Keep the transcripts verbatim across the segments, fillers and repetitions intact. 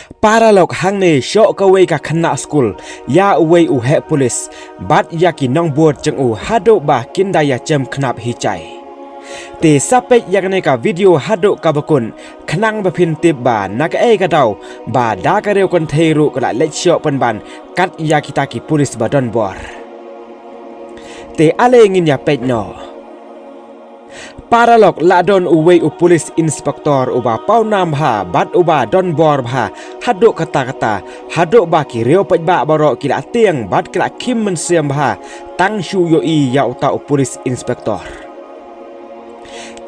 Paralok, hangne shoh kawei ka khynnah skul ïa uwei u heh pulis bad ïa ki nongbud jong u haduh ba kin da ïa jem khnap hi jai. Te sa peit ïa kane ka video haduh kaba kut khnang ba phin tip ba na kaei ka daw ba da ka riew kynthei ruh ka la leit shoh pynban kat ïa kita ki pulis ba don bor. Te ale ngin ïa peit noh. Paralok, la don uwei u police inspector uba pawnam bha bad uba don bor bha haduh katta katta, haduh ba ki riew paidbah baroh ki la tieng bad ki la khim mynsiem bha tang shu ïohi ïa uta u police inspector.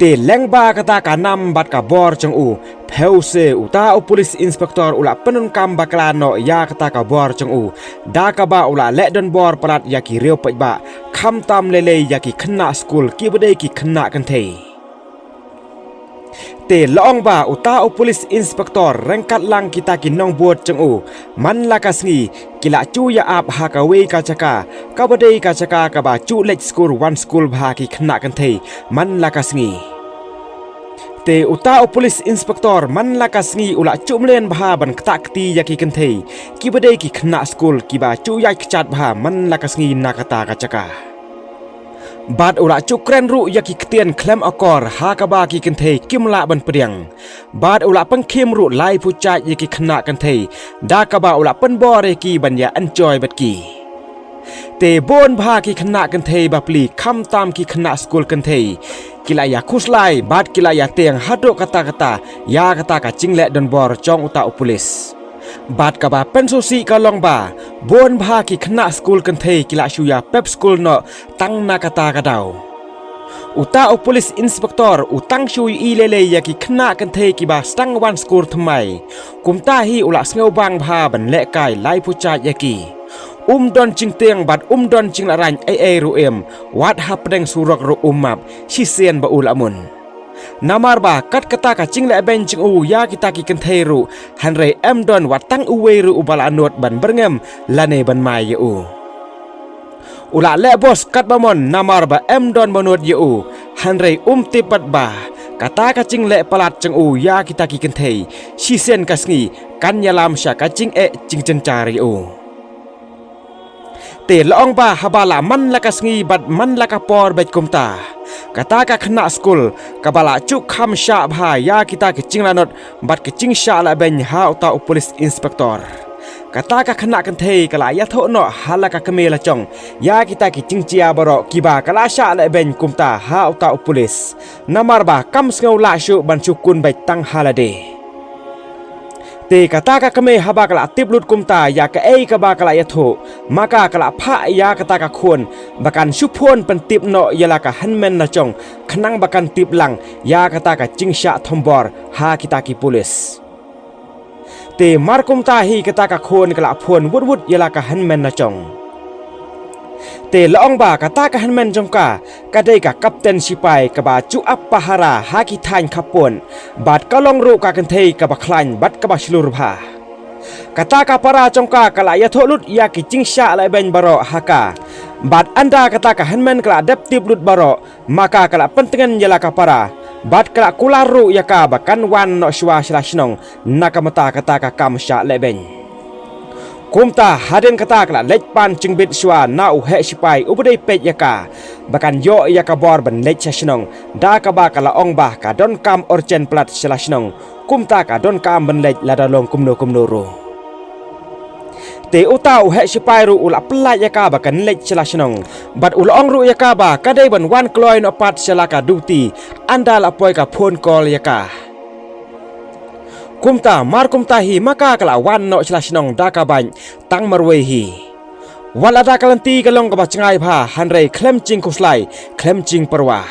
Te lyngba kata ka nam bad ka bor jong u, phew se uta u police inspector u la pyndonkam bakla noh ïa kata ka bor jong u, da kaba u la leh donbor palat ïa ki riew paidbah, khamtam lei lei ïa ki khynnah skul kiba dei ki khynnah kynthei. Te la ong ba uta u police inspector ryngkat lang kita ki nongbud jong u, man la ka sngi ki la ju ïa ap ha kawei ka jaka kaba dei ka jaka kaba ju leit skul wan skul bha ki khynnah kynthei man la ka sngi. Te uta u police inspector man la ka sngi u la ju mlien bha ban ktah kti ïa ki kynthei kiba dei ki khynnah skul kiba ju ïaid kjat bha man la ka sngi na kata ka jaka. Bad u la ju kren ruh ïa ki ktien khlem akor ha kaba ki kynthei kim lah ban pdiang. Bad u la pynkhim ruh laiphew jait ïa ki khynnah kynthei, da kaba u la pynbor ïa ki ban ïa enjoy bad ki. Te bun bha ki khynnah kynthei bapli, khamtam ki khynnah skul kynthei, ki la ïa khuslai bad ki la ïa tieng haduh katta katta ïa kata ka jingleh donbor jong uta u police. Bad kaba pynsngewsih ka long ba bun bha ki khynnah skul kynthei ki la shu ïa pep skul noh tang na kata ka daw. Uta u police inspector u tang shu ïohi lei lei ïa ki khynnah kynthei kiba sdang wan skul thymmai. Kumta hi u la sngewbang bha ban lehkai laiphew jait ïa ki. Um don jingtieng bad um don jinglehrain ei ei ruh em, wat hapdeng surok ruh um map shisien ba u la mut. Namar ba kat kata ka jinglehbeiñ jong u ïa kita ki kynthei ruh, hynrei em don wat tang uwei ruh uba la nud ban byrngem lane ban mai ïa u. U la leh bos katba mon namar ba em don ba nud ïa u, hynrei um tip pat ba kata ka jingleh palat jong u ïa kita ki kynthei shisien ka sngi kan ïalam sha ka jingeh jingjynjar ïa u. Te la ong ba haba la man la ka sngi bad man la ka por beit kumta, kata ka khynnah skul kaba la ju kham shah bha ïa kita ki jinglahnot bad ki jingshah lehbeiñ ha uta u police inspector, kata ka khynnah kynthei ka la ïathuh noh ha la ka kmie la jong ïa kita ki jingjia baroh kiba ka la shah lehbeiñ kumta ha uta u police. Namar ba kam sngew lah shuh ban shu kun beit tang ha lade. Te kata ka kmie haba ka la tip lut kumta ïa kaei kaba ka la ïathuh, ma ka ka la phah ïa kata ka khun ba kan shu phone pyntip noh ïa la ka hynmen la jong khnang ba kan tip lang ïa kata ka jingshah thombor ha kita ki police. Te mar kumta hi kata ka khun ka la phone wut wut ïa la ka hynmen la jong. Te la ong ba kata ka hynmen jong ka ka dei ka kapten sipai kaba ju ap pahara ha ki thaiñ khappud, bad ka long ruh ka kynthei kaba khlaiñ bad kaba shlur bha. Kata ka para jong ka ka la ïathuh lut ïa ki jingshah lehbeiñ baroh ha ka. Bad ynda kata ka hynmen ka la dep tip lut baroh, ma ka ka la pyntngen ïa la ka para bad ka la kular ruh ïa ka ba kan wan noh shuwa sha la shnong na ka bynta kata ka kam shah lehbeiñ. Kumta hadien kata ka la leit pan jingbit shuwa na u heh sipai uba dei peit ïa ka ba kan ïoh ïa ka bor ban leit sha shnong, da kaba ka la ong ba ka donkam urgent palat sha la shnong, kumta ka donkam ban leit lada long kumno kumno ruh. Te uta u heh sipai ruh u la pyllait ïa ka ba kan leit sha la shnong, bad u la ong ruh ïa ka ba ka dei ban wan kloi noh pat sha la ka duty ynda la poi ka phone call ïa ka. Kumta mar kumta hi ma ka ka la wan noh sha la shnong da ka bike tang marwei hi. Wat lada ka lynti ka long kaba jngai bha, hynrei khlem jingkhuslai, khlem jingpyrwa.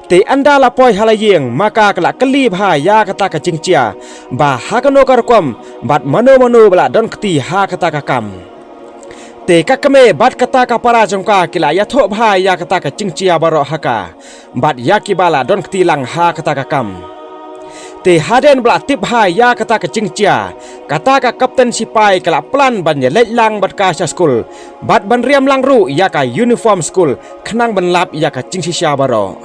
Te ynda la poi ha la ïing, ma ka ka la kylli bha ïa kata ka jingjia ba ha kano ka rukom bad mano mano ba la don kti ha kata ka kam. Te ka kmie bad kata ka para jong ka ki la ïathuh bha ïa kata ka jingjia baroh ha ka, bad ïa kiba la don kti lang ha kata ka kam. Te hadien ba la tip bha ïa kata ka jingjia, kata ka kapten sipai ka la plan ban ïaleit lang bad ka sha skul bad ban riam lang ruh ïa ka uniform skul khnang ban lap ïa ka jingshisha baroh.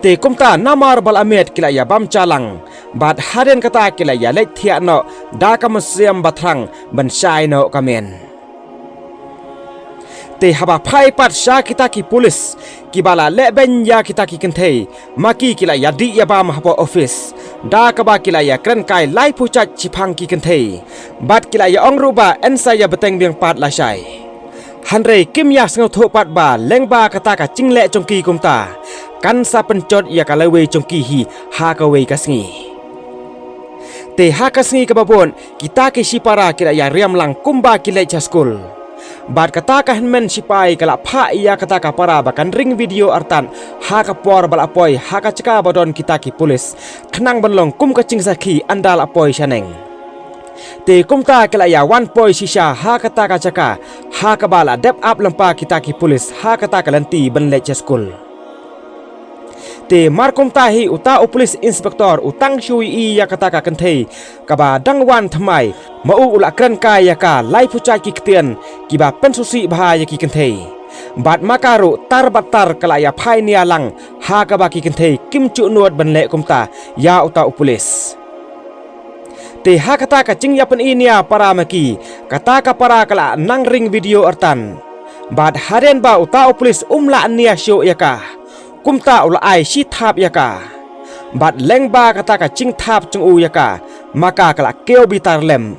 Te kumta namar ba la miet ki la ïa bam jalang, bad hadien kata ki la ïa leit thiah noh da ka mynsiem bathrang ban shai noh ka myn. Te haba phai pat sha kita ki pulis kiba la lehbeiñ ïa kita ki kynthei, ma ki ki la ïa dih ïa bam hapoh office, da kaba ki la ïa kren kai laiphew jait shaphang ki kynthei, bad ki la ïa ong ruh ba yn sa ïa bteng biang pat lashai. Hynrei kim ïa sngewthuh pat ba lyngba kata ka jingleh jong ki kumta, kan sa pynjot ïa ka lawei jong ki hi ha kawei ka sngi. Te ha ka sngi kaba bud, kita ki shipara ki la ïa riam lang kumba ki leit sha skul. Bad kata ka hynmen shipai ka la phah ïa kata ka para ba kan ring video artat ha ka por ba la poi ha ka jaka ba don kita ki pulis, khnang ban long kum ka jingsakhi ynda la poi shaneng. Te kumta ki la ïa wan poi shisha ha kata ka jaka, ha kaba la dep ap lypa kita ki pulis ha kata ka lynti ban leit sha skul. Te mar kumta hi uta u police inspector u tang shu ïohi ïa kata ka kynthei kaba dang wan thymmai, ma u u la kren kai ïa ka laiphew jait ki ktien kiba pynsngewsih bha ïa ki kynthei. Bad ma ka ruh tar bad tar ka la ïa phai nia lang ha kaba ki kynthei kim ju nud ban leh kumta ïa uta u police. Te ha kata ka jingïapyni nia para ma ki, kata ka para ka la nang ring video artat. Bad hadien ba uta u police um lah nia shuh ïa ka, kumta u la ai shi thap ïa ka. Bad lyngba kata ka jingthap jong u ïa ka, ma ka ka la kiew bitar lem.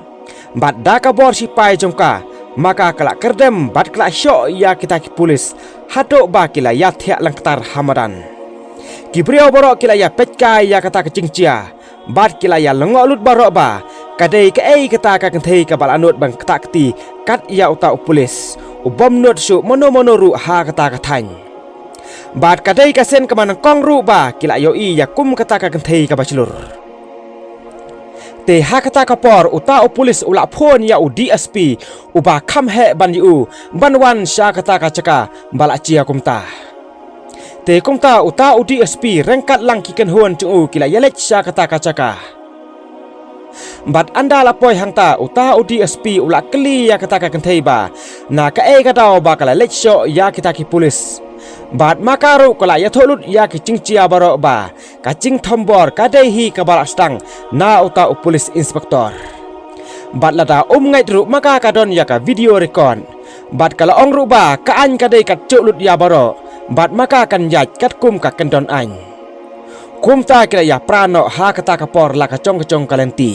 Bad da ka bor shipai jong ka, ma ka ka la kyrdem bad ka la shoh ïa kita ki pulis, haduh ba ki la ïa thiah lyngktar ha madan. Ki briew baroh ki la ïa peit kai ïa kata ka jingjia, bad ki la ïa lyngngoh lut baroh ba ka dei kaei kata ka kynthei kaba la nud ban ktah kti kat ïa uta u police, u bym nud shuh mano mano ruh ha kata ka thaiñ. Bad ka dei ka sien kaba nyngkong ruh ba ki la ïohi ïa kum kata ka kynthei kaba shlur. Te ha kata ka por uta u police u la phone ïa u D S P uba kham heh ban ïa u ban wan sha kata ka jaka ba la jia kumta. Te kumta uta u D S P ryngkat lang ki kynhun jong u ki la ïa leit sha kata ka jaka. Bad ynda la poi hangta uta u D S P u la kylli ïa kata ka kynthei ba na kaei ka daw ba ka la leit shoh ïa kita ki pulis. Bad ma ka ruh ka la ïathuh lut ïa ki jingjia baroh ba ka jingthombor ka dei hi kaba la sdang na uta u police inspector. Bad lada um ngeit ruh ma ka ka don ïa ka video record. Bad ka la ong ruh ba ka aiñ ka dei kat juh lut ïa baroh. Bad ma ka kan ïaid katkum ka kyndon aiñ. Kumta ki la ïa pra noh ha kata ka por la ka jong ka jong ka lynti.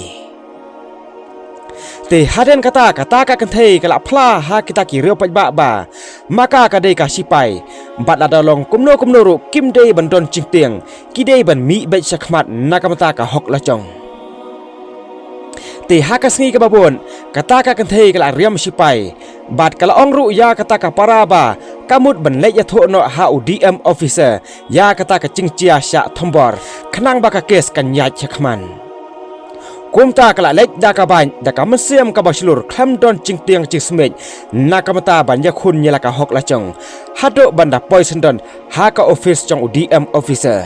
Te hadien kata kata ka kynthei ka la phla ha kita ki riewpaidbah ba ma ka ka dei ka shipai. Bad lada long kumno kumno ruh kim dei ban don jingtieng, ki dei ban mih beit shakhmat na ka bynta ka hok la jong. Te ha ka sngi kaba bud kata ka kynthei ka la riam shipai. Bad ka la ong ruh ïa kata ka para ba ka mut ban leit ïathuh noh ha u D M officer ïa kata ka jingjia shah thombor, khnang ba ka kes kan ïaid shakhmat. Kumta ka la leit da ka bike da ka mynsiem kaba shlur khlem don jingtieng jingsmiej na ka bynta ban ïakhun ïa la ka hok la jong, haduh ban da poi syndon ha ka office jong u D M officer.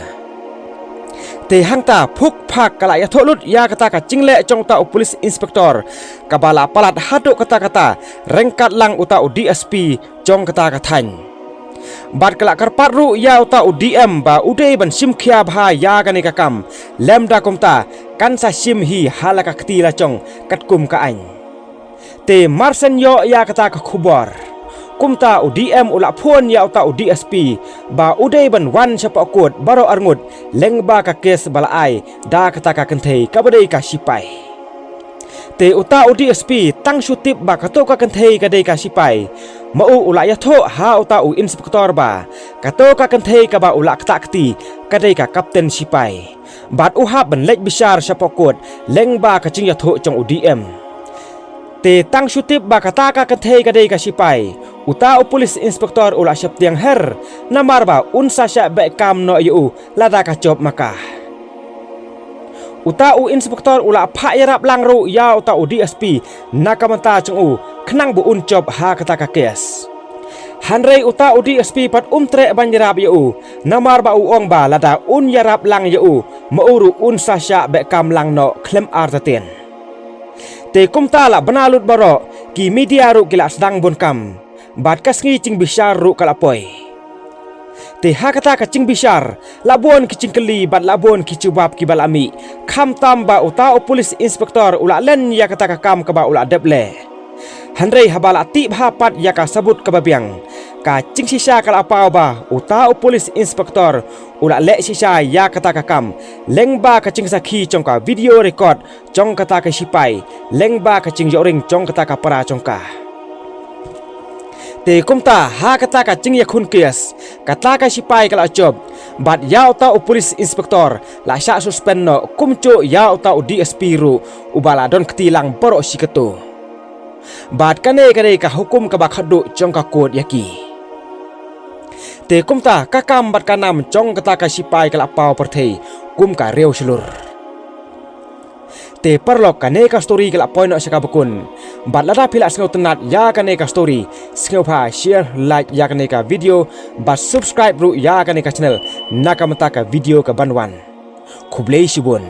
Te hangta phuk phak ka la ïathuh lut ïa kata ka jingleh jong uta u police inspector kaba la palat haduh katta katta ryngkat lang uta u D S P jong kata ka thaiñ. Bad ka la kyrpad ruh ïa uta u D M ba u dei ban shim khia bha ïa kane ka kam, lymda kumta kan sa shim hi ha la ka kti la jong katkum ka aiñ. Te mar shen ïoh ïa kata ka khubor, kumta u D M u la phone ïa uta u D S P ba u dei ban wan shapoh kot baroh arngut lyngba ka kes ba la ai da kata ka kynthei kaba dei ka shipai. Te uta u D S P tang shu tip ba kato ka kynthei ka dei ka shipai, ma u u la ïathuh ha uta u inspector ba kato ka kynthei kaba u la ktah kti ka dei ka kapten shipai. Bad u hap ban leit bishar shapoh kot lyngba ka jingïathuh jong u D M. Te tang shu tip ba kata ka kynthei ka dei ka shipai, uta u police inspector u la sheptieng her, namar ba un sa shah beh kam noh ïa u lada ka jop ma ka. Uta u inspector u la phah ïarap lang ruh ïa uta u D S P na ka bynta jong u, khnang ba un jop ha kata ka kes. Hynrei uta u D S P pat um treh ban ïarap ïa u, namar ba u ong ba lada un ïarap lang ïa u, ma u ruh un sa shah beh kam lang noh khlem artatien. Te kumta la bna lut baroh, ki media ruh ki la sdang bun kam. Bad ka sngi jingbishar ruh ka la poi. Te ha kata ka jingbishar, la bun ki jingkylli bad la bun ki jubab kiba la mih, khamtam ba uta u police inspector u la len ïa kata ka kam kaba u la dep leh. Hynrei haba la tih bha pat ïa ka sabut kaba biang, ka jingshisha ka la paw ba uta u police inspector u la leh shisha ïa kata ka kam, lyngba ka jingsakhi jong ka video record jong kata ka sipai, lyngba ka jingïohring jong kata ka para jong ka. Te kumta ha kata ka jingïakhun case, kata ka sipai ka la jop, bad ïa uta u police inspector la shah suspend noh, kumjuh ïa uta u D S P ruh uba la don kti lang baroh shi katto. Bad kane ka dei ka hukum kaba khatduh jong ka court ïa ki. Te kumta ka kam bad ka nam jong kata ka sipai ka la paw pyrthei kum ka riaw shlur. Te paralok, kane ka story ka la poi noh sha kaba kut. Bad lada phi la sngewtynnat ïa kane ka story, sngewbha share, like ïa kane ka video bad subscribe ruh ïa kane ka channel na ka bynta ka video kaban wan. Khublei shibun.